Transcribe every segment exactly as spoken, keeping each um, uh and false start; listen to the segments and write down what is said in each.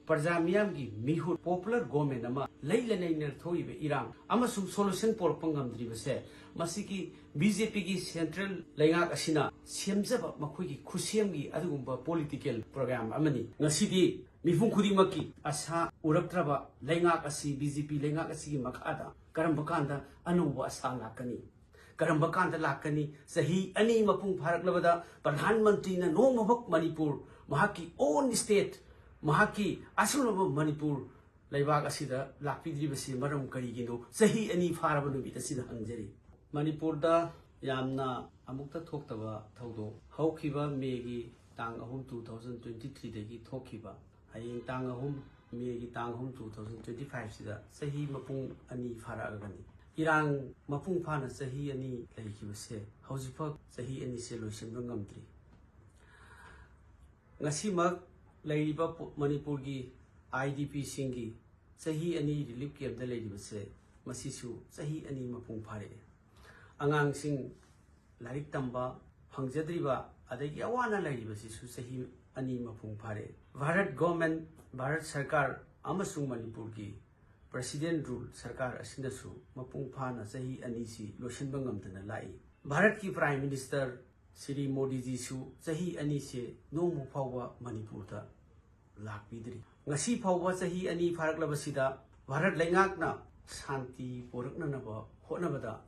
ꯄ꯭ꯔꯖꯥ ꯃꯤꯌꯥꯝꯒꯤ ꯃꯤꯍꯨꯠ, ꯄꯣꯄꯨꯂꯔ ꯒꯣꯔꯃꯦꯟ ꯑꯃ ꯂꯩ ꯂꯩꯅꯅ ꯊꯣꯛꯏꯕ ꯏꯔꯥꯡ ꯑꯃꯁꯨꯡ ꯁꯣꯂꯨꯁꯟ ꯄꯣꯔꯛꯄ ꯉꯝꯗ꯭ꯔꯤꯕꯁꯦ, ꯃꯁꯤꯒꯤ ꯕꯤ ꯖꯦ ꯄꯤꯒꯤ ꯁꯦꯟꯇ꯭ꯔꯦꯜ ꯂꯩꯉꯥꯛ ꯑꯁꯤꯅ ꯁꯦꯝꯖꯕ ꯃꯈꯣꯏꯒꯤ ꯈꯨꯠꯁꯦꯝꯒꯤ ꯑꯗꯨꯒꯨꯝꯕ ꯄꯣꯂꯤꯇꯤꯀꯦꯜ ꯄ꯭ꯔꯣꯒ꯭ꯔꯥꯝ ꯑꯃꯅꯤ꯫ ꯉꯁꯤꯗꯤ ꯃꯤꯄꯨꯝ ꯈꯨꯗꯤꯡꯃꯛꯀꯤ ꯑꯁꯥ ꯎꯔꯛꯇ꯭ꯔꯕ ꯂꯩꯉꯥꯛ ꯑꯁꯤ, ꯕꯤ ꯖꯦ ꯄꯤ ꯂꯩꯉꯥꯛ ꯑꯁꯤꯒꯤ ꯃꯈꯥꯗ ꯀꯔꯝꯕ ꯀꯥꯟꯗ ꯑꯅꯧꯕ ꯑꯁꯥ ꯂꯥꯛꯀꯅꯤ? ꯀꯔꯝꯕ ꯀꯥꯟꯗ ꯂꯥꯛꯀꯅꯤ? ꯆꯍꯤ ꯑꯅꯤ ꯃꯄꯨꯡ ꯐꯥꯔꯛꯂꯕꯗ ꯄ꯭ꯔꯙꯥꯟ ꯃꯟꯇ꯭ꯔꯤꯅ ꯅꯣꯡꯃꯐꯥꯎ ꯃꯅꯤꯄꯨꯔ, ꯃꯍꯥꯛꯀꯤ ꯑꯣꯟ ꯁ꯭ꯇꯦꯠ, ꯃꯍꯥꯛꯀꯤ ꯑꯁꯨꯡꯂꯕ ꯃꯅꯤꯄꯨꯔ ꯂꯩꯕꯥꯛ ꯑꯁꯤꯗ ꯂꯥꯛꯄꯤꯗ꯭ꯔꯤꯕꯁꯤ ꯃꯔꯝ ꯀꯔꯤꯒꯤꯅꯣ? ꯆꯍꯤ ꯑꯅꯤ ꯐꯥꯔꯕ ꯅꯨꯃꯤꯠ ꯑꯁꯤꯗ ꯍꯪꯖꯔꯤ꯫ ꯃꯅꯤꯄꯨꯔꯗ ꯌꯥꯝꯅ ꯑꯃꯨꯛꯇ ꯊꯣꯛꯇꯕ ꯊꯧꯗꯣꯛ, ꯍꯧꯈꯤꯕ ꯃꯦꯒꯤ ꯇꯥꯡ ꯑꯍꯨꯝ, two thousand twenty three ꯗꯒꯤ ꯊꯣꯛꯈꯤꯕ, ꯍꯌꯦꯡ ꯇꯥꯡ ꯑꯍꯨꯝ, ꯃꯦꯒꯤ ꯇꯥꯡ ꯑꯍꯨꯝ, two thousand twenty five ꯁꯤꯗ ꯆꯍꯤ ꯃꯄꯨꯡ ꯑꯅꯤ ꯐꯥꯔꯛꯑꯒꯅꯤ꯫ ꯏꯔꯥꯡ ꯃꯄꯨꯡ ꯐꯥꯅ ꯆꯍꯤ ꯑꯅꯤ ꯂꯩꯈꯤꯕꯁꯦ, ꯍꯧꯖꯤꯛꯐꯥꯎ ꯆꯍꯤ ꯑꯅꯤꯁꯦ ꯂꯣꯏꯁꯤꯟꯕ ꯉꯝꯗ꯭ꯔꯤ꯫ ꯉꯁꯤꯃꯛ ꯂꯩꯔꯤꯕ ꯄꯣ-, ꯃꯅꯤꯄꯨꯔꯒꯤ ꯑꯥꯏ ꯗꯤ ꯄꯤꯁꯤꯡꯒꯤ ꯆꯍꯤ ꯑꯅꯤ ꯔꯤꯂꯤꯐ ꯀꯦꯝꯞꯇ ꯂꯩꯔꯤꯕꯁꯦ, ꯃꯁꯤꯁꯨ ꯆꯍꯤ ꯑꯅꯤ ꯃꯄꯨꯡ ꯐꯥꯔꯛꯑꯦ꯫ ꯑꯉꯥꯡꯁꯤꯡ ꯂꯥꯏꯔꯤꯛ ꯇꯝꯕ ꯐꯪꯖꯗ꯭ꯔꯤꯕ, ꯑꯗꯒꯤ ꯑꯋꯥꯅ ꯂꯩꯔꯤꯕꯁꯤꯁꯨ ꯆꯍꯤ ꯑꯅꯤ ꯃꯄꯨꯡ ꯐꯥꯔꯛꯑꯦ꯫ ꯚꯥꯔꯠ ꯒꯣꯔꯃꯦꯟ, ꯚꯥꯔꯠ ꯁꯔꯀꯥꯔ ꯑꯃꯁꯨꯡ ꯃꯅꯤꯄꯨꯔꯒꯤ ꯄ꯭ꯔꯦꯁꯤꯗꯦꯟ ꯔꯨꯜ ꯁꯔꯀꯥꯔ ꯑꯁꯤꯅꯁꯨ ꯃꯄꯨꯡ ꯐꯥꯅ ꯆꯍꯤ ꯑꯅꯤꯁꯤ ꯂꯣꯏꯁꯤꯟꯕ ꯉꯝꯗꯅ ꯂꯥꯛꯏ꯫ ꯚꯥꯔꯠꯀꯤ ꯄ꯭ꯔꯥꯏꯝ ꯃꯤꯅꯤꯁꯇꯔ ꯁ꯭ꯔꯤ ꯃꯣꯗꯤꯖꯤꯁꯨ ꯆꯍꯤ ꯑꯅꯤꯁꯦ ꯅꯣꯡꯃ ꯐꯥꯎꯕ ꯃꯅꯤꯄꯨꯔꯗ ꯂꯥꯛꯄꯤꯗ꯭ꯔꯤ꯫ ꯉꯁꯤ ꯐꯥꯎꯕ ꯆꯍꯤ ꯑꯅꯤ ꯐꯥꯔꯛꯂꯕꯁꯤꯗ ꯚꯥꯔꯠ ꯂꯩꯉꯥꯛꯅ ꯁꯥꯟꯇꯤ ꯄꯣꯔꯛꯅꯅꯕ ꯍꯣꯠꯅꯕꯗ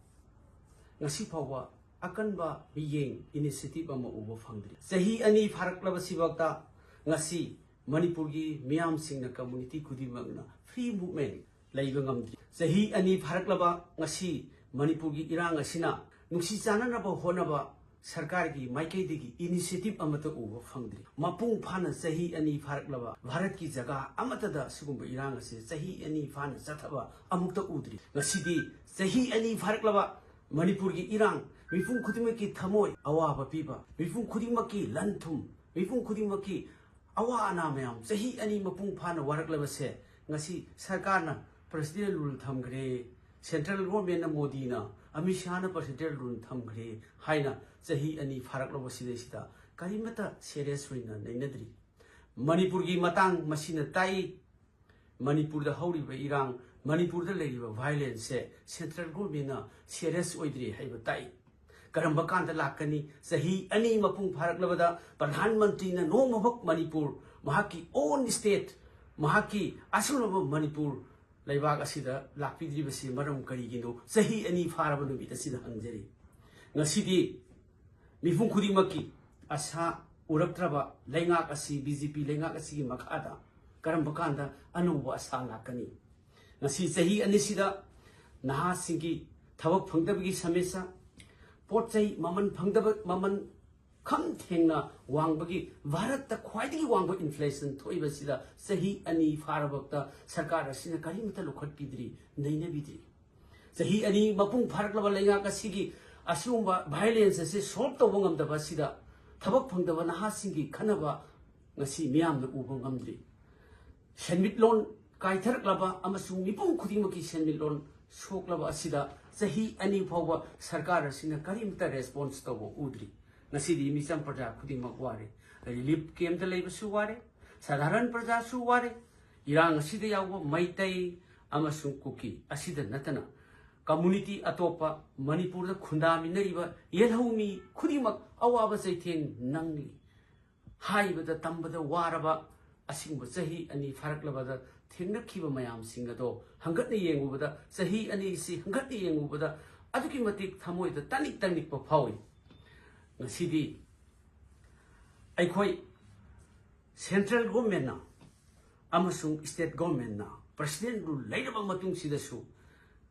ꯉꯁꯤ ꯐꯥꯎꯕ ꯑꯀꯟꯕ ꯃꯤꯠꯌꯦꯡ, ꯏꯅꯤꯁꯤꯌꯦꯇꯤꯚ ꯑꯃ ꯎꯕ ꯐꯪꯗ꯭ꯔꯤ꯫ ꯆꯍꯤ ꯑꯅꯤ ꯐꯥꯔꯛꯂꯕꯁꯤꯐꯥꯎꯗ ꯉꯁꯤ ꯃꯅꯤꯄꯨꯔꯒꯤ ꯃꯤꯌꯥꯝꯁꯤꯡꯅ, ꯀꯝꯃ꯭ꯌꯨꯅꯤꯇꯤ ꯈꯨꯗꯤꯡꯃꯛꯅ ꯐ꯭ꯔꯤ ꯃꯨꯚꯃꯦꯟ ꯂꯩꯕ ꯉꯝꯗ꯭ꯔꯤ꯫ ꯆꯍꯤ ꯑꯅꯤ ꯐꯥꯔꯛꯂꯕ ꯉꯁꯤ ꯃꯅꯤꯄꯨꯔꯒꯤ ꯏꯔꯥꯡ ꯑꯁꯤꯅ ꯅꯨꯡꯁꯤ ꯆꯥꯟꯅꯅꯕ ꯍꯣꯠꯅꯕ ꯁꯔꯀꯥꯔꯒꯤ ꯃꯥꯏꯀꯩꯗꯒꯤ ꯏꯅꯤꯁꯤꯌꯦꯇꯤꯚ ꯑꯃꯠꯇ ꯎꯕ ꯐꯪꯗ꯭ꯔꯤ꯫ ꯃꯄꯨꯡ ꯐꯥꯅ ꯆꯍꯤ ꯑꯅꯤ ꯐꯥꯔꯛꯂꯕ ꯚꯥꯔꯠꯀꯤ ꯖꯒꯥ ꯑꯃꯠꯇꯗ ꯑꯁꯤꯒꯨꯝꯕ ꯏꯔꯥꯡ ꯑꯁꯤ ꯆꯍꯤ ꯑꯅꯤ ꯐꯥꯅ ꯆꯠꯊꯕ ꯑꯃꯨꯛꯇ ꯎꯗ꯭ꯔꯤ꯫ ꯉꯁꯤꯗꯤ ꯆꯍꯤ ꯑꯅꯤ ꯐꯥꯔꯛꯂꯕ ꯃꯅꯤꯄꯨꯔꯒꯤ ꯏꯔꯥꯡ, ꯃꯤꯄꯨꯝ ꯈꯨꯗꯤꯡꯃꯛꯀꯤ ꯊꯃꯣꯏ ꯑꯋꯥꯕ ꯄꯤꯕ, ꯃꯤꯄꯨꯝ ꯈꯨꯗꯤꯡꯃꯛꯀꯤ ꯂꯟ ꯊꯨꯝ, ꯃꯤꯄꯨꯝ ꯈꯨꯗꯤꯡꯃꯛꯀꯤ ꯑꯋꯥ ꯑꯅꯥ ꯃꯌꯥꯝ, ꯆꯍꯤ ꯑꯅꯤ ꯃꯄꯨꯡ ꯐꯥꯅ ꯋꯥꯔꯛꯂꯕꯁꯦ, ꯉꯁꯤ ꯁꯔꯀꯥꯔꯅ ꯄ꯭ꯔꯦꯁꯤꯗꯦꯟ ꯔꯨꯜ ꯊꯝꯈ꯭ꯔꯦ, ꯁꯦꯟꯇ꯭ꯔꯦꯜ ꯒꯣꯔꯃꯦꯟꯅ, ꯃꯣꯗꯤꯅ, ꯑꯃꯤꯠ ꯁꯥꯍꯅ ꯄ꯭ꯔꯦꯁꯤꯗꯦꯟ ꯔꯨꯜ ꯊꯝꯈ꯭ꯔꯦ ꯍꯥꯏꯅ ꯆꯍꯤ ꯑꯅꯤ ꯐꯥꯔꯛꯂꯕ ꯁꯤꯗꯩꯁꯤꯗ ꯀꯔꯤꯃꯠꯇ ꯁꯦꯔꯤꯌꯁ ꯑꯣꯏꯅ ꯅꯩꯅꯗ꯭ꯔꯤ꯫ ꯃꯅꯤꯄꯨꯔꯒꯤ ꯃꯇꯥꯡ ꯃꯁꯤꯅ ꯇꯥꯛꯏ꯫ ꯃꯅꯤꯄꯨꯔꯗ ꯍꯧꯔꯤꯕ ꯏꯔꯥꯡ, ꯃꯅꯤꯄꯨꯔꯗ ꯂꯩꯔꯤꯕ violence ꯁꯦ central government ꯅ serious ꯑꯣꯏꯗ꯭ꯔꯤ ꯍꯥꯏꯕ ꯇꯥꯛꯏ꯫ ꯀꯔꯝꯕ ꯀꯥꯟꯗ ꯂꯥꯛꯀꯅꯤ? ꯆꯍꯤ ꯑꯅꯤ ꯃꯄꯨꯡ ꯐꯥꯔꯛꯂꯕꯗ ꯄ꯭ꯔꯙꯥꯟ ꯃꯟꯇ꯭ꯔꯤꯅ ꯅꯣꯡꯃꯐꯥꯎ ꯃꯅꯤꯄꯨꯔ, ꯃꯍꯥꯛꯀꯤ own state, ꯃꯍꯥꯛꯀꯤ ꯑꯁꯨꯡꯂꯕ ꯃꯅꯤꯄꯨꯔ ꯂꯩꯕꯥꯛ ꯑꯁꯤꯗ ꯂꯥꯛꯄꯤꯗ꯭ꯔꯤꯕꯁꯤ ꯃꯔꯝ ꯀꯔꯤꯒꯤꯅꯣ? ꯆꯍꯤ ꯑꯅꯤ ꯐꯥꯔꯕ ꯅꯨꯃꯤꯠ ꯑꯁꯤꯗ ꯍꯪꯖꯔꯤ꯫ ꯉꯁꯤꯗꯤ ꯃꯤꯄꯨꯝ ꯈꯨꯗꯤꯡꯃꯛꯀꯤ ꯑꯁꯥ ꯎꯔꯛꯇ꯭ꯔꯕ ꯂꯩꯉꯥꯛ ꯑꯁꯤ, B J P ꯂꯩꯉꯥꯛ ꯑꯁꯤꯒꯤ ꯃꯈꯥꯗ ꯀꯔꯝꯕ ꯀꯥꯟꯗ ꯑꯅꯧꯕ ꯑꯁꯥ ꯂꯥꯛꯀꯅꯤ? ꯉꯁꯤ ꯆꯍꯤ ꯑꯅꯤꯁꯤꯗ ꯅꯍꯥꯁꯤꯡꯒꯤ ꯊꯕꯛ ꯐꯪꯗꯕꯒꯤ ꯁꯃꯁ꯭ꯌꯥ, ꯄꯣꯠ ꯆꯩ ꯃꯃꯜ ꯐꯪꯗꯕ, ꯃꯃꯜ ꯈꯝ ꯊꯦꯡꯅ ꯋꯥꯡꯕꯒꯤ, ꯚꯥꯔꯠꯇ ꯈ꯭ꯋꯥꯏꯗꯒꯤ ꯋꯥꯡꯕ inflation ꯊꯣꯛꯏꯕꯁꯤꯗ ꯆꯍꯤ ꯑꯅꯤ ꯐꯥꯔꯕꯛꯇ ꯁꯔꯀꯥꯔ ꯑꯁꯤꯅ ꯀꯔꯤꯃꯠꯇ ꯂꯧꯈꯠꯄꯤꯗ꯭ꯔꯤ, ꯅꯩꯅꯕꯤꯗ꯭ꯔꯤ꯫ ꯆꯍꯤ ꯑꯅꯤ ꯃꯄꯨꯡ ꯐꯥꯔꯛꯂꯕ ꯂꯩꯉꯥꯛ ꯑꯁꯤꯒꯤ ꯑꯁꯤꯒꯨꯝꯕ violence ꯑꯁꯤ solve ꯇꯧꯕ ꯉꯝꯗꯕ ꯑꯁꯤꯗ ꯊꯕꯛ ꯐꯪꯗꯕ ꯅꯍꯥꯁꯤꯡꯒꯤ ꯈꯟꯅꯕ ꯉꯁꯤ ꯃꯤꯌꯥꯝꯅ ꯎꯕ ꯉꯝꯗ꯭ꯔꯤ꯫ ꯁꯦꯟꯃꯤꯠꯂꯣꯟ ꯀꯥꯏꯊꯔꯛꯂꯕ ꯑꯃꯁꯨꯡ ꯃꯤꯄꯨꯝ ꯈꯨꯗꯤꯡꯃꯛꯀꯤ ꯁꯦꯟꯃꯤꯠꯂꯣꯟ ꯁꯣꯛꯂꯕ ꯑꯁꯤꯗ ꯆꯍꯤ ꯑꯅꯤ ꯐꯥꯎꯕ ꯁꯔꯀꯥꯔ ꯑꯁꯤꯅ ꯀꯔꯤꯝꯇ response ꯇꯧꯕ ꯎꯗ꯭ꯔꯤ꯫ ꯉꯁꯤꯗꯤ ꯃꯤꯆꯝ ꯄ꯭ꯔꯖꯥ ꯈꯨꯗꯤꯡꯃꯛ ꯋꯥꯔꯦ꯫ Relief camp ꯇ ꯂꯩꯕꯁꯨ ꯋꯥꯔꯦ, ꯁꯥꯙꯥꯔꯟ ꯄ꯭ꯔꯖꯥꯁꯨ ꯋꯥꯔꯦ꯫ ꯏꯔꯥꯡ ꯑꯁꯤꯗ ꯌꯥꯎꯕ ꯃꯩꯇꯩ ꯑꯃꯁꯨꯡ ꯀꯨꯀꯤ ꯑꯁꯤꯗ ꯅꯠꯇꯅ community ꯑꯇꯣꯞꯄ ꯃꯅꯤꯄꯨꯔꯗ ꯈꯨꯟꯗꯥꯃꯤꯟꯅꯔꯤꯕ ꯌꯦꯜꯍꯧꯃꯤ ꯈꯨꯗꯤꯡꯃꯛ ꯑꯋꯥꯕ ꯆꯩꯊꯦꯡ ꯅꯪꯂꯤ꯫ ꯍꯥꯏꯕꯗ ꯇꯝꯕꯗ ꯋꯥꯔꯕ ꯑꯁꯤꯒꯨꯝꯕ ꯆꯍꯤ ꯑꯅꯤ ꯐꯥꯔꯛꯂꯕꯗ ꯊꯦꯡꯅꯈꯤꯕ ꯃꯌꯥꯝꯁꯤꯡ ꯑꯗꯣ ꯍꯟꯒꯠꯅ ꯌꯦꯡꯉꯨꯕꯗ, ꯆꯍꯤ ꯑꯅꯤꯁꯤ ꯍꯟꯒꯠꯅ ꯌꯦꯡꯉꯨꯕꯗ ꯑꯗꯨꯛꯀꯤ ꯃꯇꯤꯛ ꯊꯃꯣꯏꯗ ꯇꯅꯤꯛ ꯇꯅꯤꯛꯄ ꯐꯥꯎꯏ꯫ ꯉꯁꯤꯗꯤ ꯑꯩꯈꯣꯏ central government ꯅ ꯑꯃꯁꯨꯡ state government ꯅ president rule ꯂꯩꯔꯕ ꯃꯇꯨꯡꯁꯤꯗꯁꯨ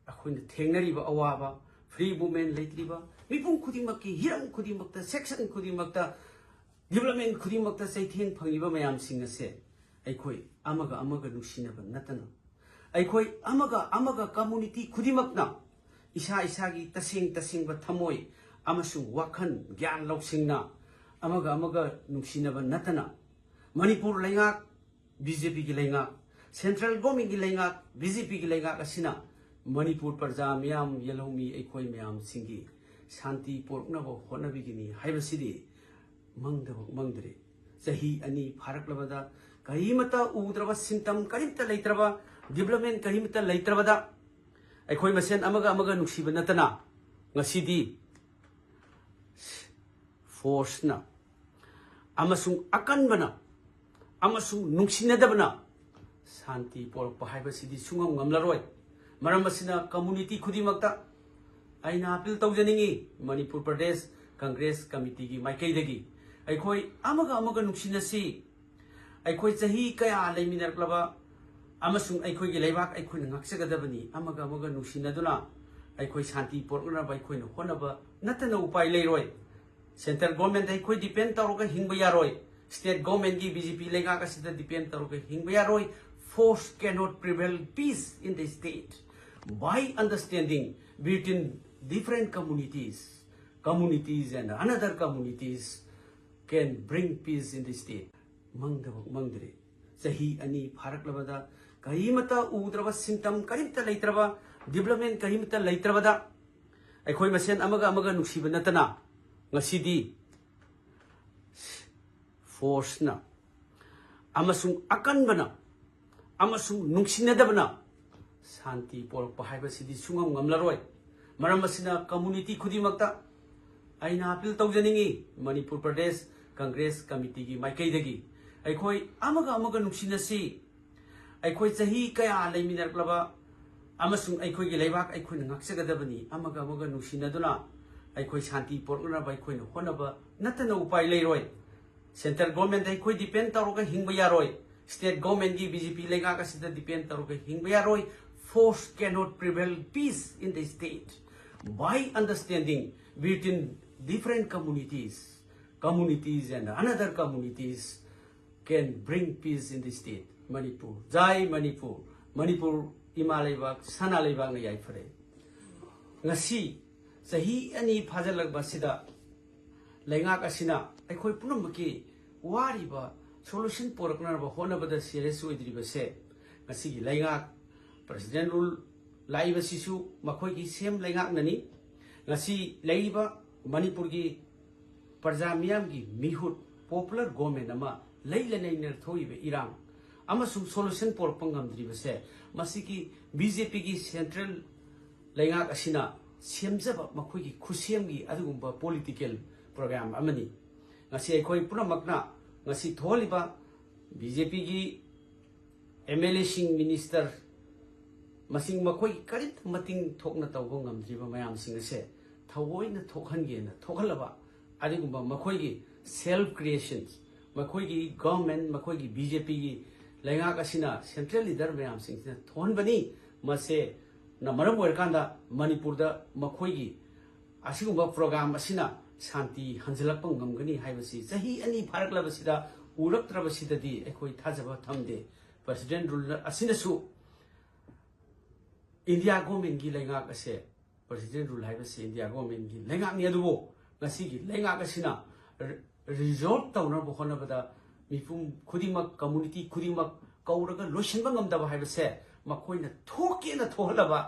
ꯑꯩꯈꯣꯏꯅ ꯊꯦꯡꯅꯔꯤꯕ ꯑꯋꯥꯕ, free movement ꯂꯩꯇ꯭ꯔꯤꯕ, ꯃꯤꯄꯨꯝ ꯈꯨꯗꯤꯡꯃꯛꯀꯤ ꯍꯤꯔꯝ ꯈꯨꯗꯤꯡꯃꯛꯇ, section ꯈꯨꯗꯤꯡꯃꯛꯇ, development ꯈꯨꯗꯤꯡꯃꯛꯇ ꯆꯩꯊꯦꯡ ꯐꯪꯂꯤꯕ ꯃꯌꯥꯝꯁꯤꯡ ꯑꯁꯦ ꯑꯩꯈꯣꯏ ꯑꯃꯒ ꯑꯃꯒ ꯅꯨꯡꯁꯤꯅꯕ ꯅꯠꯇꯅ, ꯑꯩꯈꯣꯏ ꯑꯃꯒ ꯑꯃꯒ community ꯈꯨꯗꯤꯡꯃꯛꯅ ꯏꯁꯥ ꯏꯁꯥꯒꯤ ꯇꯁꯦꯡ ꯇꯁꯦꯡꯕ ꯊꯃꯣꯏ ꯑꯃꯁꯨꯡ ꯋꯥꯈꯜ ꯒ꯭ꯌꯥꯟ ꯂꯧꯁꯤꯡꯅ ꯑꯃꯒ ꯑꯃꯒ ꯅꯨꯡꯁꯤꯅꯕ ꯅꯠꯇꯅ, ꯃꯅꯤꯄꯨꯔ ꯂꯩꯉꯥꯛ, B J P ꯒꯤ ꯂꯩꯉꯥꯛ, central government ꯀꯤ ꯂꯩꯉꯥꯛ, B J P ꯒꯤ ꯂꯩꯉꯥꯛ ꯑꯁꯤꯅ ꯃꯅꯤꯄꯨꯔ ꯄ꯭ꯔꯖꯥ ꯃꯤꯌꯥꯝ, ꯌꯦꯜꯍꯧꯃꯤ ꯑꯩꯈꯣꯏ ꯃꯌꯥꯝꯁꯤꯡꯒꯤ ꯁꯥꯟꯇꯤ ꯄꯨꯔꯛꯅꯕ ꯍꯣꯠꯅꯕꯤꯒꯅꯤ ꯍꯥꯏꯕꯁꯤꯗꯤ ꯃꯪꯗꯕ ꯃꯪꯗ꯭ꯔꯦ꯫ ꯆꯍꯤ ꯑꯅꯤ ꯐꯥꯔꯛꯂꯕꯗ ꯀꯔꯤꯃꯠꯇ ꯎꯗ꯭ꯔꯕ, ꯁꯤꯝꯇꯝ ꯀꯔꯤꯝꯇ ꯂꯩꯇ꯭ꯔꯕ, ꯗꯤꯕ꯭ꯂꯞꯃꯦꯟ ꯀꯔꯤꯃꯠꯇ ꯂꯩꯇ꯭ꯔꯕꯗ ꯑꯩꯈꯣꯏ ꯃꯁꯦꯟ ꯑꯃꯒ ꯑꯃꯒ ꯅꯨꯡꯁꯤꯕ ꯅꯠꯇꯅ ꯉꯁꯤꯗꯤ ꯐꯣꯔꯁꯅ ꯑꯃꯁꯨꯡ ꯑꯀꯟꯕꯅ ꯑꯃꯁꯨꯡ ꯅꯨꯡꯁꯤꯅꯗꯕꯅ ꯁꯥꯟꯇꯤ ꯄꯣꯔꯛꯄ ꯍꯥꯏꯕꯁꯤꯗꯤ ꯁꯨꯡꯉꯝ ꯉꯝꯂꯔꯣꯏ꯫ ꯃꯔꯝ ꯑꯁꯤꯅ ꯀꯝꯃꯨꯅꯤꯇꯤ ꯈꯨꯗꯤꯡꯃꯛꯇ ꯑꯩꯅ ꯑꯄꯤꯜ ꯇꯧꯖꯅꯤꯡꯏ, ꯃꯅꯤꯄꯨꯔ ꯄ꯭ꯔꯗꯦꯁ ꯀꯪꯒ꯭ꯔꯦꯁ ꯀꯃꯤꯇꯤꯒꯤ ꯃꯥꯏꯀꯩꯗꯒꯤ ꯑꯩꯈꯣꯏ ꯑꯃꯒ ꯑꯃꯒ ꯅꯨꯡꯁꯤꯅꯁꯤ꯫ ꯑꯩꯈꯣꯏ ꯆꯍꯤ ꯀꯌꯥ ꯂꯩꯃꯤꯟꯅꯔꯛꯂꯕ ꯑꯃꯁꯨꯡ ꯑꯩꯈꯣꯏꯒꯤ ꯂꯩꯕꯥꯛ ꯑꯩꯈꯣꯏꯅ ꯉꯥꯛꯆꯒꯗꯕꯅꯤ꯫ ꯑꯃꯒ ꯑꯃꯒ ꯅꯨꯡꯁꯤꯅꯗꯨꯅ ꯑꯩꯈꯣꯏ ꯁꯥꯟꯇꯤ ꯄꯣꯔꯛꯅꯅꯕ ꯑꯩꯈꯣꯏꯅ ꯍꯣꯠꯅꯕ ꯅꯠꯇꯅ ꯎꯄꯥꯏ ꯂꯩꯔꯣꯏ꯫ ꯁꯦꯟꯇ꯭ꯔꯦꯜ ꯒꯣꯔꯃꯦꯟꯗ ꯑꯩꯈꯣꯏ ꯗꯤꯄꯦꯟ ꯇꯧꯔꯒ ꯍꯤꯡꯕ ꯌꯥꯔꯣꯏ꯫ ꯁ꯭ꯇꯦꯠ ꯒꯣꯔꯃꯦꯟꯒꯤ, ꯕꯤ ꯖꯦ ꯄꯤ ꯂꯩꯉꯥꯛ ꯑꯁꯤꯗ ꯗꯤꯄꯦꯟ ꯇꯧꯔꯒ ꯍꯤꯡꯕ ꯌꯥꯔꯣꯏ꯫ Force cannot prevail peace in the state. By understanding between different communities, communities and another communities can bring peace in the state. ꯃꯪꯗꯕ ꯃꯪꯗ꯭ꯔꯦ꯫ ꯆꯍꯤ ꯑꯅꯤ ꯐꯥꯔꯛꯂꯕꯗ ꯀꯔꯤꯃꯠꯇ ꯎꯗ꯭ꯔꯕ, ꯁꯤꯝꯇꯝ ꯀꯔꯤꯝꯇ ꯂꯩꯇ꯭ꯔꯕ, ꯗꯤꯕ꯭ꯂꯞꯃꯦꯟ ꯀꯔꯤꯃꯠꯇ ꯂꯩꯇ꯭ꯔꯕꯗ ꯑꯩꯈꯣꯏ ꯃꯁꯦꯟ ꯑꯃꯒ ꯑꯃꯒ ꯅꯨꯡꯁꯤꯕ ꯅꯠꯇꯅ ꯉꯁꯤꯗꯤ ꯐꯣꯔꯁꯅ ꯑꯃꯁꯨꯡ ꯑꯀꯟꯕꯅ ꯑꯃꯁꯨꯡ ꯅꯨꯡꯁꯤꯅꯗꯕꯅ ꯁꯥꯟꯇꯤ ꯄꯣꯔꯛꯄ ꯍꯥꯏꯕꯁꯤꯗꯤ ꯁꯨꯡꯉꯝ ꯉꯝꯂꯔꯣꯏ꯫ ꯃꯔꯝ ꯑꯁꯤꯅ ꯀꯝꯃꯨꯅꯤꯇꯤ ꯈꯨꯗꯤꯡꯃꯛꯇ ꯑꯩꯅ ꯑꯄꯤꯜ ꯇꯧꯖꯅꯤꯡꯏ, ꯃꯅꯤꯄꯨꯔ ꯄ꯭ꯔꯗꯦꯁ ꯀꯪꯒ꯭ꯔꯦꯁ ꯀꯃꯤꯇꯤꯒꯤ ꯃꯥꯏꯀꯩꯗꯒꯤ ꯑꯩꯈꯣꯏ ꯑꯃꯒ ꯑꯃꯒ ꯅꯨꯡꯁꯤꯅꯁꯤ꯫ ꯑꯩꯈꯣꯏ ꯆꯍꯤ ꯀꯌꯥ ꯂꯩꯃꯤꯟꯅꯔꯛꯂꯕ ꯑꯃꯁꯨꯡ ꯑꯩꯈꯣꯏꯒꯤ ꯂꯩꯕꯥꯛ ꯑꯩꯈꯣꯏꯅ ꯉꯥꯛꯆꯒꯗꯕꯅꯤ꯫ ꯑꯃꯒ ꯑꯃꯒ ꯅꯨꯡꯁꯤꯅꯗꯨꯅ ꯑꯩꯈꯣꯏ ꯁꯥꯟꯇꯤ ꯄꯣꯔꯛꯅꯅꯕ ꯑꯩꯈꯣꯏꯅ ꯍꯣꯠꯅꯕ ꯅꯠꯇꯅ ꯎꯄꯥꯏ ꯂꯩꯔꯣꯏ꯫ ꯁꯦꯟꯇ꯭ꯔꯦꯜ ꯒꯣꯔꯃꯦꯟꯗ ꯑꯩꯈꯣꯏ ꯗꯤꯄꯦꯟ ꯇꯧꯔꯒ ꯍꯤꯡꯕ ꯌꯥꯔꯣꯏ꯫ ꯁ꯭ꯇꯦꯠ ꯒꯣꯔꯃꯦꯟꯒꯤ, ꯕꯤ ꯖꯦ ꯄꯤ ꯂꯩꯉꯥꯛ ꯑꯁꯤꯗ ꯗꯤꯄꯦꯟ ꯇꯧꯔꯒ ꯍꯤꯡꯕ ꯌꯥꯔꯣꯏ꯫ Force cannot prevail peace in the state. By understanding between different communities, communities and another communities can bring peace in the state. Manipur, ꯖꯥꯏ ꯃꯅꯤꯄꯨꯔ, ꯃꯅꯤꯄꯨꯔ ꯏꯃꯥ ꯂꯩꯕꯥꯛ, ꯁꯅꯥ ꯂꯩꯕꯥꯛꯅ ꯌꯥꯏꯐꯔꯦ꯫ ꯉꯁꯤ ꯆꯍꯤ ꯑꯅꯤ ꯐꯥꯖꯤꯜꯂꯛꯄꯁꯤꯗ ꯂꯩꯉꯥꯛ ꯑꯁꯤꯅ ꯑꯩꯈꯣꯏ ꯄꯨꯝꯅꯃꯛꯀꯤ ꯋꯥꯔꯤꯕ ꯁꯣꯂꯨꯁꯟ ꯄꯨꯔꯛꯅꯅꯕ ꯍꯣꯠꯅꯕꯗ ꯁꯤꯔꯤꯌꯁ ꯑꯣꯏꯗ꯭ꯔꯤꯕꯁꯦ ꯉꯁꯤꯒꯤ ꯂꯩꯉꯥꯛ, ꯄ꯭ꯔꯦꯁꯤꯗꯦꯟ ꯔꯨꯜ ꯂꯥꯛꯏꯕꯁꯤꯁꯨ ꯃꯈꯣꯏꯒꯤ ꯁꯦꯝ ꯂꯩꯉꯥꯛꯅꯅꯤ꯫ ꯉꯁꯤ ꯂꯩꯔꯤꯕ ꯃꯅꯤꯄꯨꯔꯒꯤ ꯄ꯭ꯔꯖꯥ ꯃꯤꯌꯥꯝꯒꯤ ꯃꯤꯍꯨꯠ ꯄꯣꯄꯨꯂꯔ ꯒꯣꯔꯃꯦꯟ ꯑꯃ ꯂꯩ ꯂꯩꯅꯩꯅ ꯊꯣꯛꯏꯕ ꯏꯔꯥꯡ ꯑꯃꯁꯨꯡ ꯁꯣꯂꯨꯁꯟ ꯄꯨꯔꯛꯄ ꯉꯝꯗ꯭ꯔꯤꯕꯁꯦ, ꯃꯁꯤꯒꯤ ꯕꯤ ꯖꯦ ꯄꯤꯒꯤ ꯁꯦꯟꯇ꯭ꯔꯦꯜ ꯂꯩꯉꯥꯛ ꯑꯁꯤꯅ ꯁꯦꯝꯖꯕ ꯃꯈꯣꯏꯒꯤ ꯈꯨꯠꯁꯦꯝꯒꯤ ꯑꯗꯨꯒꯨꯝꯕ ꯄꯣꯂꯤꯇꯤꯀꯦꯜ ꯄ꯭ꯔꯣꯒ꯭ꯔꯥꯝ ꯑꯃꯅꯤ꯫ ꯉꯁꯤ ꯑꯩꯈꯣꯏ ꯄꯨꯝꯅꯃꯛꯅ ꯉꯁꯤ ꯊꯣꯛꯍꯜꯂꯤꯕ ꯕꯤ ꯖꯦ ꯄꯤꯒꯤ ꯑꯦꯝ ꯑꯦꯜ ꯑꯦꯁꯤꯡ, ꯃꯤꯅꯤꯁꯇꯔ, ꯃꯁꯤꯡ ꯃꯈꯣꯏꯒꯤ ꯀꯔꯤꯝꯇ ꯃꯇꯤꯡ ꯊꯣꯛꯅ ꯇꯧꯕ ꯉꯝꯗ꯭ꯔꯤꯕ ꯃꯌꯥꯝꯁꯤꯡ ꯑꯁꯦ ꯊꯑꯣꯏꯅ ꯊꯣꯛꯍꯟꯒꯦꯅ ꯊꯣꯛꯍꯜꯂꯕ ꯑꯗꯨꯒꯨꯝꯕ ꯃꯈꯣꯏꯒꯤ ꯁꯦꯜꯐ ꯀ꯭ꯔꯤꯌꯦꯁꯟ, ꯃꯈꯣꯏꯒꯤ ꯒꯚꯔꯟꯃꯦꯟ, ꯃꯈꯣꯏꯒꯤ ꯕꯤ ꯖꯦ ꯄꯤꯒꯤ ꯂꯩꯉꯥꯛ ꯑꯁꯤꯅ ꯁꯦꯟꯇ꯭ꯔꯦꯜ ꯂꯤꯗꯔ ꯃꯌꯥꯝꯁꯤꯡꯁꯤꯅ ꯊꯣꯛꯍꯟꯕꯅꯤ꯫ ꯃꯁꯤꯅ ꯃꯔꯝ ꯑꯣꯏꯔꯀꯥꯟꯗ ꯃꯅꯤꯄꯨꯔꯗ ꯃꯈꯣꯏꯒꯤ ꯑꯁꯤꯒꯨꯝꯕ ꯄ꯭ꯔꯣꯒ꯭ꯔꯥꯝ ꯑꯁꯤꯅ ꯁꯥꯟꯇꯤ ꯍꯟꯖꯤꯜꯂꯛꯄ ꯉꯝꯒꯅꯤ ꯍꯥꯏꯕꯁꯤ ꯆꯍꯤ ꯑꯅꯤ ꯐꯥꯔꯛꯂꯕꯁꯤꯗ ꯎꯔꯛꯇ꯭ꯔꯕꯁꯤꯗꯗꯤ ꯑꯩꯈꯣꯏ ꯊꯥꯖꯕ ꯊꯝꯗꯦ꯫ ꯄ꯭ꯔꯁꯤꯗꯦꯟ ꯔꯨꯜ ꯑꯁꯤꯅꯁꯨ ꯏꯟꯗꯤꯌꯥ ꯒꯣꯔꯃꯦꯟꯒꯤ ꯂꯩꯉꯥꯛ ꯑꯁꯦ, ꯄ꯭ꯔꯁꯤꯗꯦꯟ ꯔꯨꯜ ꯍꯥꯏꯕꯁꯤ ꯏꯟꯗꯤꯌꯥ ꯒꯣꯔꯃꯦꯟꯒꯤ ꯂꯩꯉꯥꯛꯅꯤ, ꯑꯗꯨꯕꯨ ꯉꯁꯤꯒꯤ ꯂꯩꯉꯥꯛ ꯑꯁꯤꯅ ꯔꯤ-, ꯔꯤꯖꯣꯜꯕ ꯇꯧꯅꯕ ꯍꯣꯠꯅꯕꯗ ꯃꯤꯄꯨꯝ ꯈꯨꯗꯤꯡꯃꯛ, ꯀꯝꯃꯨꯅꯤꯇꯤ ꯈꯨꯗꯤꯡꯃꯛ ꯀꯧꯔꯒ ꯂꯣꯏꯁꯤꯟꯕ ꯉꯝꯗꯕ ꯍꯥꯏꯕꯁꯦ ꯃꯈꯣꯏꯅ ꯊꯣꯛꯀꯦꯅ ꯊꯣꯛꯍꯜꯂꯕ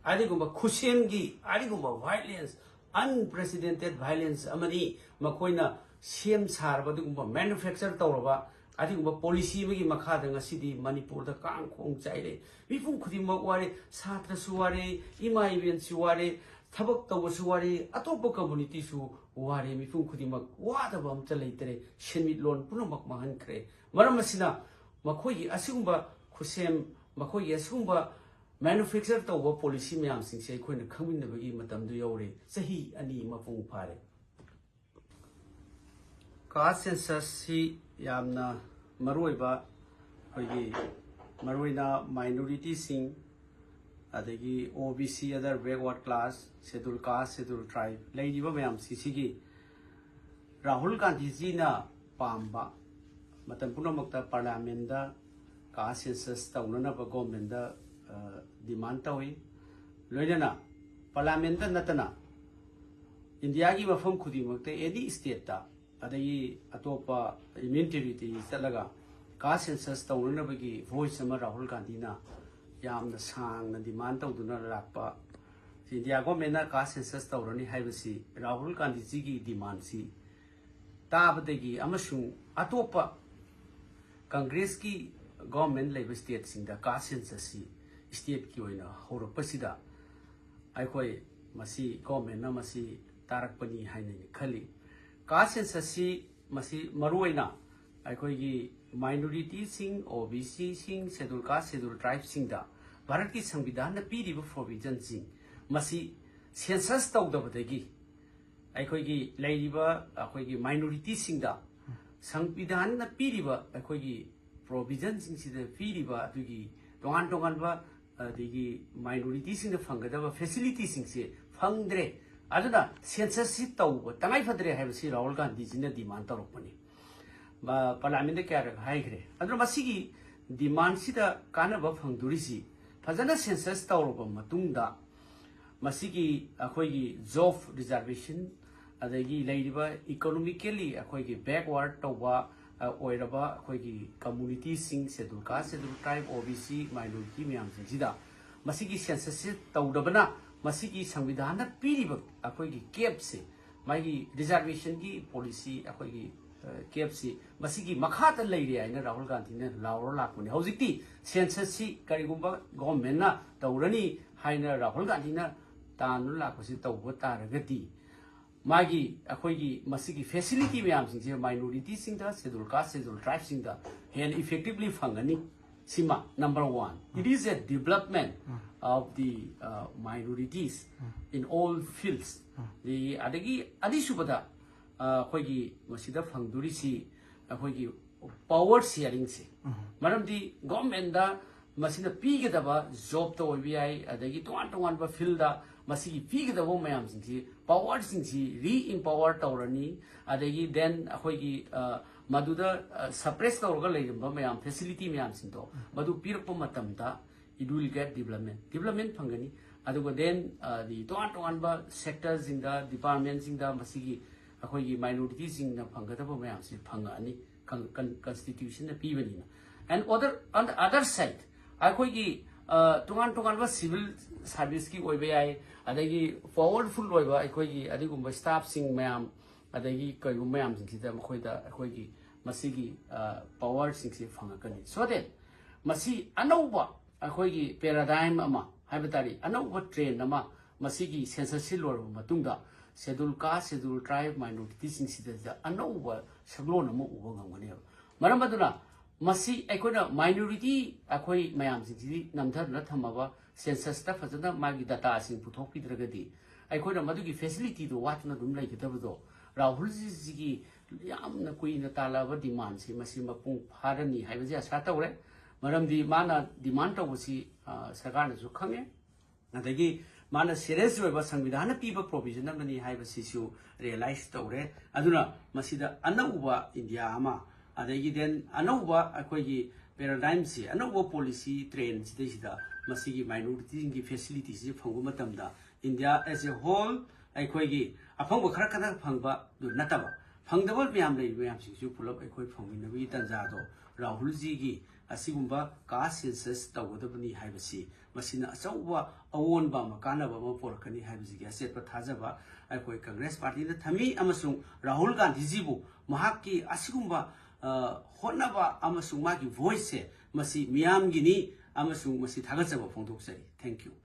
ꯑꯗꯨꯒꯨꯝꯕ ꯈꯨꯠꯁꯦꯝꯒꯤ ꯑꯗꯨꯒꯨꯝꯕ ꯚꯥꯏꯂꯦꯟꯁ, ꯑꯟꯄ꯭ꯔꯦꯁꯤꯗꯦꯟꯇꯦꯠ ꯚꯥꯏꯂꯦꯟꯁ ꯑꯃꯅꯤ꯫ ꯃꯈꯣꯏꯅ ꯁꯦꯝ ꯁꯥꯔꯕ ꯑꯗꯨꯒꯨꯝꯕ ꯃꯦꯅꯨꯐꯦꯛꯆꯔ ꯇꯧꯔꯕ ꯑꯗꯨꯒꯨꯝꯕ ꯄꯣꯂꯤꯁꯤ ꯑꯃꯒꯤ ꯃꯈꯥꯗ ꯉꯁꯤꯗꯤ ꯃꯅꯤꯄꯨꯔꯗ ꯀꯥꯡ ꯈꯣꯡ ꯆꯥꯏꯔꯦ꯫ ꯃꯤꯄꯨꯝ ꯈꯨꯗꯤꯡꯃꯛ ꯋꯥꯔꯦ, ꯁꯥꯇ꯭ꯔꯁꯨ ꯋꯥꯔꯦ, ꯏꯃꯥ ꯏꯕꯦꯟꯁꯨ ꯋꯥꯔꯦ, ꯊꯕꯛ ꯇꯧꯕꯁꯨ ꯋꯥꯔꯦ, ꯑꯇꯣꯞꯄ ꯀꯝꯃꯨꯅꯤꯇꯤꯁꯨ ꯋꯥꯔꯦ, ꯃꯤꯄꯨꯝ ꯈꯨꯗꯤꯡꯃꯛ ꯋꯥꯗꯕ ꯑꯝꯇ ꯂꯩꯇ꯭ꯔꯦ, ꯁꯦꯟꯃꯤꯠꯂꯣꯟ ꯄꯨꯝꯅꯃꯛ ꯃꯥꯡꯍꯟꯈ꯭ꯔꯦ꯫ ꯃꯔꯝ ꯑꯁꯤꯅ ꯃꯈꯣꯏꯒꯤ ꯑꯁꯤꯒꯨꯝꯕ ꯈꯨꯠꯁꯦꯝ, ꯃꯈꯣꯏꯒꯤ ꯑꯁꯤꯒꯨꯝꯕ ꯃꯦꯅꯨꯐꯦꯛꯆꯔ ꯇꯧꯕ ꯄꯣꯂꯤꯁꯤ ꯃꯌꯥꯝꯁꯤꯡꯁꯦ ꯑꯩꯈꯣꯏꯅ ꯈꯪꯃꯤꯟꯅꯕꯒꯤ ꯃꯇꯝꯗꯨ ꯌꯧꯔꯦ꯫ ꯆꯍꯤ ꯑꯅꯤ ꯃꯄꯨꯡ ꯐꯥꯔꯦ꯫ ꯀꯥꯁ ꯁꯦꯟꯁꯁꯁꯤ ꯌꯥꯝꯅ ꯃꯔꯨꯑꯣꯏꯕ, ꯑꯩꯈꯣꯏꯒꯤ ꯃꯔꯨꯑꯣꯏꯅ ꯃꯥꯏꯅꯣꯔꯤꯇꯤꯁꯤꯡ, ꯑꯗꯒꯤ ꯑꯣ B C, other backward class, schedule caste, schedule tribe ꯂꯩꯔꯤꯕ ꯃꯌꯥꯝꯁꯤ ꯁꯤꯒꯤ ꯔꯥꯍꯨꯜ ꯒꯥꯟꯙꯤꯖꯤꯅ ꯄꯥꯝꯕ ꯃꯇꯝ ꯄꯨꯝꯅꯃꯛꯇ ꯄꯥꯔꯂꯤꯌꯥꯃꯦꯟꯗ ꯀꯥꯁ ꯁꯦꯟꯁꯁ ꯇꯧꯅꯅꯕ ꯒꯣꯔꯃꯦꯟꯗ, ꯑ, ꯗꯤꯃꯥꯟ ꯇꯧꯏ꯫ ꯂꯣꯏꯅꯅ ꯄꯥꯔꯂꯤꯌꯥꯃꯦꯟꯗ ꯅꯠꯇꯅ ꯏꯟꯗꯤꯌꯥꯒꯤ ꯃꯐꯝ ꯈꯨꯗꯤꯡꯃꯛꯇ, ꯑꯦꯅꯤ ꯁ꯭ꯇꯦꯠꯇ, ꯑꯗꯒꯤ ꯑꯇꯣꯞꯄ ꯌꯨꯅꯤꯌꯟ ꯇꯦꯔꯤꯇꯣꯔꯤ ꯆꯠꯂꯒ ꯀꯥꯁ ꯁꯦꯟꯁꯁ ꯇꯧꯅꯅꯕꯒꯤ ꯚꯣꯏꯁ ꯑꯃ ꯔꯥꯍꯨꯜ ꯒꯥꯟꯙꯤꯅ ꯌꯥꯝꯅ ꯁꯥꯡꯅ ꯗꯤꯃꯥꯟ ꯇꯧꯗꯨꯅ ꯂꯥꯛꯄ꯫ ꯏꯟꯗꯤꯌꯥ ꯒꯣꯔꯃꯦꯟꯅ ꯀꯥꯁ ꯁꯦꯟꯁꯁ ꯇꯧꯔꯅꯤ ꯍꯥꯏꯕꯁꯤ ꯔꯥꯍꯨꯜ ꯒꯥꯟꯙꯤꯖꯤꯒꯤ ꯗꯤꯃꯥꯟꯁꯤ ꯇꯥꯕꯗꯒꯤ ꯑꯃꯁꯨꯡ ꯑꯇꯣꯞꯄ ꯀꯪꯒ꯭ꯔꯦꯁꯀꯤ ꯒꯣꯔꯃꯦꯟ ꯂꯩꯕ ꯁ꯭ꯇꯦꯠꯁꯤꯡꯗ ꯀꯥꯁ ꯁꯦꯟꯁꯁꯁꯤ ꯁ꯭ꯇꯦꯠꯀꯤ ꯑꯣꯏꯅ ꯍꯧꯔꯛꯄꯁꯤꯗ ꯑꯩꯈꯣꯏ ꯃꯁꯤ ꯒꯣꯔꯃꯦꯟꯅ ꯃꯁꯤ ꯇꯥꯔꯛꯄꯅꯤ ꯍꯥꯏꯅ ꯑꯩꯅ ꯈꯜꯂꯤ꯫ ꯀꯥꯁ ꯁꯦꯟꯁꯁꯁꯤ ꯃꯁꯤ ꯃꯔꯨꯑꯣꯏꯅ ꯑꯩꯈꯣꯏꯒꯤ ꯃꯥꯏꯅꯣꯔꯤꯇꯤꯁꯤꯡ, ꯑꯣ ꯕꯤ ꯁꯤꯁꯤꯡ, ꯁꯦꯗꯨꯜ ꯀꯥꯁ, ꯁꯦꯗꯨꯜ ꯇ꯭ꯔꯥꯏꯕꯁꯤꯡꯗ ꯚꯥꯔꯠꯀꯤ ꯁꯪꯕꯤꯙꯥꯟꯅ ꯄꯤꯔꯤꯕ ꯄ꯭ꯔꯣꯚꯤꯖꯟꯁꯤꯡ ꯃꯁꯤ ꯁꯦꯟꯁꯁ ꯇꯧꯗꯕꯗꯒꯤ ꯑꯩꯈꯣꯏꯒꯤ ꯂꯩꯔꯤꯕ ꯑꯩꯈꯣꯏꯒꯤ ꯃꯥꯏꯅꯣꯔꯤꯇꯤꯁꯤꯡꯗ ꯁꯪꯕꯤꯙꯥꯟꯅ ꯄꯤꯔꯤꯕ ꯑꯩꯈꯣꯏꯒꯤ ꯄ꯭ꯔꯣꯚꯤꯖꯟꯁꯤꯡꯁꯤꯗ ꯄꯤꯔꯤꯕ ꯑꯗꯨꯒꯤ ꯇꯣꯉꯥꯟ ꯇꯣꯉꯥꯟꯕ ꯑꯗꯒꯤ ꯃꯥꯏꯅꯣꯔꯤꯇꯤꯁꯤꯡꯗ ꯐꯪꯒꯗꯕ ꯐꯦꯁꯤꯂꯤꯇꯤꯁꯤꯡꯁꯦ ꯐꯪꯗ꯭ꯔꯦ꯫ ꯑꯗꯨꯅ ꯁꯦꯟꯁꯁꯁꯤ ꯇꯧꯕ ꯇꯉꯥꯏ ꯐꯗ꯭ꯔꯦ ꯍꯥꯏꯕꯁꯤ ꯔꯥꯍꯨꯜ ꯒꯥꯟꯙꯤꯖꯤꯅ ꯗꯤꯃꯥꯟ ꯇꯧꯔꯛꯄꯅꯤ꯫ ꯃ-, ꯄꯥꯔꯂꯤꯌꯥꯃꯦꯟꯗ ꯀꯌꯥꯔꯛ ꯍꯥꯏꯈ꯭ꯔꯦ꯫ ꯑꯗꯨꯅ ꯃꯁꯤꯒꯤ ꯗꯤꯃꯥꯟꯁꯤꯗ ꯀꯥꯟꯅꯕ ꯐꯪꯗꯣꯔꯤꯁꯤ ꯐꯖꯅ ꯁꯦꯟꯁꯁ ꯇꯧꯔꯕ ꯃꯇꯨꯡꯗ ꯃꯁꯤꯒꯤ ꯑꯩꯈꯣꯏꯒꯤ ꯖꯣꯕ ꯔꯤꯖꯥꯔꯕꯦꯁꯟ ꯑꯗꯒꯤ ꯂꯩꯔꯤꯕ ꯏꯀꯣꯅꯣꯃꯤꯀꯦꯜꯂꯤ ꯑꯩꯈꯣꯏꯒꯤ ꯕꯦꯛꯋꯥꯔꯗ ꯇꯧꯕ ꯑ, ꯑꯣꯏꯔꯕ ꯑꯩꯈꯣꯏꯒꯤ ꯀꯝꯃꯨꯅꯤꯇꯤꯁꯤꯡ, ꯁꯦꯗꯨꯜ ꯀꯥꯁ, ꯁꯦꯗꯨꯜ ꯇ꯭ꯔꯥꯏꯕ, ꯑꯣ ꯕꯤ ꯁꯤ, ꯃꯥꯏꯅꯣꯔꯤꯇꯤ ꯃꯌꯥꯝꯁꯤꯡꯁꯤꯗ ꯃꯁꯤꯒꯤ ꯁꯦꯟꯁꯁꯁꯤ ꯇꯧꯗꯕꯅ ꯃꯁꯤꯒꯤ ꯁꯪꯕꯤꯙꯥꯟꯅ ꯄꯤꯔꯤꯕ ꯑꯩꯈꯣꯏꯒꯤ ꯀꯦꯞꯁꯦ, ꯃꯥꯒꯤ ꯔꯤꯖꯥꯔꯕꯦꯁꯟꯒꯤ ꯄꯣꯂꯤꯁꯤ ꯑꯩꯈꯣꯏꯒꯤ ꯑ, ꯀꯦꯞꯁꯤ ꯃꯁꯤꯒꯤ ꯃꯈꯥꯗ ꯂꯩꯔꯦ ꯍꯥꯏꯅ ꯔꯥꯍꯨꯜ ꯒꯥꯟꯙꯤꯅ ꯂꯥꯎꯔ ꯂꯥꯛꯄꯅꯤ꯫ ꯍꯧꯖꯤꯛꯇꯤ ꯁꯦꯟꯁꯁꯁꯤ ꯀꯔꯤꯒꯨꯝꯕ ꯒꯣꯔꯃꯦꯟꯅ ꯇꯧꯔꯅꯤ ꯍꯥꯏꯅ ꯔꯥꯍꯨꯜ ꯒꯥꯟꯙꯤꯅ ꯇꯥꯟꯗꯨꯅ ꯂꯥꯛꯄꯁꯤ ꯇꯧꯕ ꯇꯥꯔꯒꯗꯤ ꯃꯥꯒꯤ ꯑꯩꯈꯣꯏꯒꯤ ꯃꯁꯤꯒꯤ ꯐꯦꯁꯤꯂꯤꯇꯤ ꯃꯌꯥꯝꯁꯤꯡꯁꯦ ꯃꯥꯏꯅꯣꯔꯤꯇꯤꯁꯤꯡꯗ, ꯁꯦꯗꯨꯜ ꯀꯥꯁ, ꯁꯦꯗꯨꯜ ꯇ꯭ꯔꯥꯏꯕꯁꯤꯡꯗ ꯍꯦꯟꯅ ꯏꯐꯦꯛꯇꯤꯚꯂꯤ ꯐꯪꯒꯅꯤ꯫ ꯁꯤꯃ number one, it is a development of the uh, minorities in all fields. ꯑꯗꯒꯤ ꯑꯗꯒꯤ ꯑꯅꯤꯁꯨꯕꯗ ꯑ, ꯑꯩꯈꯣꯏꯒꯤ ꯃꯁꯤꯗ ꯐꯪꯗꯣꯔꯤꯁꯤ ꯑꯩꯈꯣꯏꯒꯤ ꯄꯥꯋꯔ ꯁꯤꯌꯥꯔꯤꯡꯁꯦ꯫ ꯃꯔꯝꯗꯤ ꯒꯣꯔꯃꯦꯟꯗ ꯃꯁꯤꯅ ꯄꯤꯒꯗꯕ ꯖꯣꯕꯇ ꯑꯣꯏꯕ ꯌꯥꯏ, ꯑꯗꯒꯤ ꯇꯣꯉꯥꯟ ꯇꯣꯉꯥꯟꯕ ꯐꯤꯜꯗ ꯃꯁꯤꯒꯤ ꯄꯤꯒꯗꯕ ꯃꯌꯥꯝꯁꯤꯡꯁꯤ, ꯄꯥꯋꯔꯁꯤꯡꯁꯤ ꯔꯤꯏꯝꯄꯥꯋꯔ ꯇꯧꯔꯅꯤ꯫ ꯑꯗꯒꯤ ꯗꯦꯟ ꯑꯩꯈꯣꯏꯒꯤ ꯑ, ꯃꯗꯨꯗ ꯁꯄ꯭ꯔꯦꯁ ꯇꯧꯔꯒ ꯂꯩꯔꯝꯕ ꯃꯌꯥꯝ, ꯐꯦꯁꯤꯂꯤꯇꯤ ꯃꯌꯥꯝꯁꯤꯡꯗꯣ ꯃꯗꯨ ꯄꯤꯔꯛꯄ ꯃꯇꯝꯗ it will get development, development ꯐꯪꯒꯅꯤ꯫ ꯑꯗꯨꯒ ꯗꯦꯟ ꯇꯣꯉꯥꯟ ꯇꯣꯉꯥꯟꯕ ꯁꯦꯛꯇꯔꯁꯤꯡꯗ, ꯗꯤꯄꯥꯔꯠꯃꯦꯟꯁꯤꯡꯗ ꯃꯁꯤꯒꯤ ꯑꯩꯈꯣꯏꯒꯤ ꯃꯥꯏꯅꯣꯔꯤꯇꯤꯁꯤꯡꯅ ꯐꯪꯒꯗꯕ ꯃꯌꯥꯝꯁꯤ ꯐꯪꯉꯛꯑꯅꯤ, ꯀꯟ- ꯀꯟ- ꯀꯟꯁꯇꯤꯇ꯭ꯌꯨꯁꯟꯅ ꯄꯤꯕꯅꯤꯅ꯫ And other, on the other side, ꯑꯩꯈꯣꯏꯒꯤ ꯑ, ꯇꯣꯉꯥꯟ ꯇꯣꯉꯥꯟꯕ ꯁꯤꯚꯤꯜ ꯁꯥꯔꯚꯤꯁꯀꯤ ꯑꯣꯏꯕ ꯌꯥꯏ, ꯑꯗꯒꯤ ꯄꯥꯋꯔꯐꯨꯜ ꯑꯣꯏꯕ ꯑꯩꯈꯣꯏꯒꯤ ꯑꯗꯨꯒꯨꯝꯕ ꯁ꯭ꯇꯥꯐꯁꯤꯡ ꯃꯌꯥꯝ ꯑꯗꯒꯤ ꯀꯔꯤꯒꯨꯝꯕ ꯃꯌꯥꯝꯁꯤꯡꯁꯤꯗ ꯃꯈꯣꯏꯗ ꯑꯩꯈꯣꯏꯒꯤ ꯃꯁꯤꯒꯤ ꯄꯋꯥꯔꯁꯤꯡꯁꯤ ꯐꯪꯉꯛꯀꯅꯤ꯫ So that ꯃꯁꯤ ꯑꯅꯧꯕ ꯑꯩꯈꯣꯏꯒꯤ ꯄꯦꯔꯥꯗꯥꯏꯝ ꯑꯃ ꯍꯥꯏꯕ ꯇꯥꯔꯦ, ꯑꯅꯧꯕ ꯇ꯭ꯔꯦꯟ ꯑꯃ ꯃꯁꯤꯒꯤ ꯁꯦꯟꯁꯁꯁꯤ ꯂꯣꯏꯔꯕ ꯃꯇꯨꯡꯗ ꯁꯦꯗꯨꯜ ꯀꯥꯁ, ꯁꯦꯗꯨꯜ ꯇ꯭ꯔꯥꯏꯕ, ꯃꯥꯏꯅꯣꯔꯤꯇꯤꯁꯤꯡꯁꯤꯗ ꯑꯅꯧꯕ ꯁꯛꯂꯣꯟ ꯑꯃ ꯎꯕ ꯉꯝꯒꯅꯦꯕ꯫ ꯃꯔꯝ ꯑꯗꯨꯅ ꯃꯁꯤ ꯑꯩꯈꯣꯏꯅ ꯃꯥꯏꯅꯣꯔꯤꯇꯤ ꯑꯩꯈꯣꯏ ꯃꯌꯥꯝꯁꯤꯡꯁꯤꯗꯤ ꯅꯝꯊꯗꯨꯅ ꯊꯝꯃꯕ, ꯁꯦꯟꯁꯁꯇ ꯐꯖꯅ ꯃꯥꯒꯤ ꯗꯇꯥꯁꯤꯡ ꯄꯨꯊꯣꯛꯄꯤꯗ꯭ꯔꯒꯗꯤ ꯑꯩꯈꯣꯏꯅ ꯃꯗꯨꯒꯤ ꯐꯦꯁꯤꯂꯤꯇꯤꯗꯣ ꯋꯥꯠꯇꯨꯅ ꯑꯗꯨꯝ ꯂꯩꯒꯗꯕꯗꯣ ꯔꯥꯍꯨꯜꯖꯤꯁꯤꯒꯤ ꯌꯥꯝꯅ ꯀꯨꯏꯅ ꯇꯥꯜꯂꯛꯑꯕ ꯗꯤꯃꯥꯟꯁꯤ ꯃꯁꯤ ꯃꯄꯨꯡ ꯐꯥꯔꯅꯤ ꯍꯥꯏꯕꯁꯤ ꯑꯁꯥ ꯇꯧꯔꯦ꯫ ꯃꯔꯝꯗꯤ ꯃꯥꯅ ꯗꯤꯃꯥꯟ ꯇꯧꯕꯁꯤ ꯁꯔꯀꯥꯔꯅꯁꯨ ꯈꯪꯉꯦ꯫ ꯑꯗꯒꯤ ꯃꯥꯅ ꯁꯤꯔꯤꯌꯁ ꯑꯣꯏꯕ ꯁꯪꯕꯤꯙꯥꯟꯅ ꯄꯤꯕ ꯄ꯭ꯔꯣꯚꯤꯖꯟ ꯑꯃꯅꯤ ꯍꯥꯏꯕꯁꯤꯁꯨ ꯔꯤꯌꯦꯂꯥꯏꯁ ꯇꯧꯔꯦ꯫ ꯑꯗꯨꯅ ꯃꯁꯤꯗ ꯑꯅꯧꯕ ꯏꯟꯗꯤꯌꯥ ꯑꯃ, ꯑꯗꯒꯤ ꯗꯦꯟ ꯑꯅꯧꯕ ꯑꯩꯈꯣꯏꯒꯤ ꯄꯦꯔꯥꯗꯥꯏꯝꯁꯤ, ꯑꯅꯧꯕ ꯄꯣꯂꯤꯁꯤ ꯇ꯭ꯔꯦꯟꯁꯤꯗꯩꯁꯤꯗ ꯃꯁꯤꯒꯤ ꯃꯥꯏꯅꯣꯔꯤꯇꯤꯁꯤꯡꯒꯤ ꯐꯦꯁꯤꯂꯤꯇꯤꯁꯤ ꯐꯪꯕ ꯃꯇꯝꯗ ꯏꯟꯗꯤꯌꯥ ꯑꯦꯁ ꯑꯦ ꯍꯣꯜ ꯑꯩꯈꯣꯏꯒꯤ ꯑꯐꯪꯕ ꯈꯔ ꯈꯛꯇ ꯐꯪꯕꯗꯨ ꯅꯠꯇꯕ, ꯐꯪꯗꯕ ꯃꯌꯥꯝ ꯂꯩꯔꯤꯕ ꯃꯌꯥꯝꯁꯤꯡꯁꯨ ꯄꯨꯂꯞ ꯑꯩꯈꯣꯏ ꯐꯪꯃꯤꯟꯅꯕꯒꯤ ꯇꯥꯟꯖꯥꯗꯣ ꯔꯥꯍꯨꯜꯖꯤꯒꯤ ꯑꯁꯤꯒꯨꯝꯕ ꯀꯥꯁ ꯁꯦꯟꯁꯁ ꯇꯧꯒꯗꯕꯅꯤ ꯍꯥꯏꯕꯁꯤ ꯃꯁꯤꯅ ꯑꯆꯧꯕ ꯑꯑꯣꯟꯕ ꯑꯃ, ꯀꯥꯟꯅꯕ ꯑꯃ ꯄꯨꯔꯛꯀꯅꯤ ꯍꯥꯏꯕꯁꯤꯒꯤ ꯑꯆꯦꯠꯄ ꯊꯥꯖꯕ ꯑꯩꯈꯣꯏ ꯀꯪꯒ꯭ꯔꯦꯁ ꯄꯥꯔꯇꯤꯗ ꯊꯝꯃꯤ꯫ ꯑꯃꯁꯨꯡ ꯔꯥꯍꯨꯜ ꯒꯥꯟꯙꯤꯖꯤꯕꯨ ꯃꯍꯥꯛꯀꯤ ꯑꯁꯤꯒꯨꯝꯕ ꯍꯣꯠꯅꯕ ꯑꯃꯁꯨꯡ ꯃꯥꯒꯤ ꯚꯣꯏꯁꯁꯦ ꯃꯁꯤ ꯃꯤꯌꯥꯝꯒꯤꯅꯤ ꯑꯃꯁꯨꯡ ꯃꯁꯤ ꯊꯥꯒꯠꯆꯕ ꯐꯣꯡꯗꯣꯛꯆꯔꯤ꯫ Thank you꯫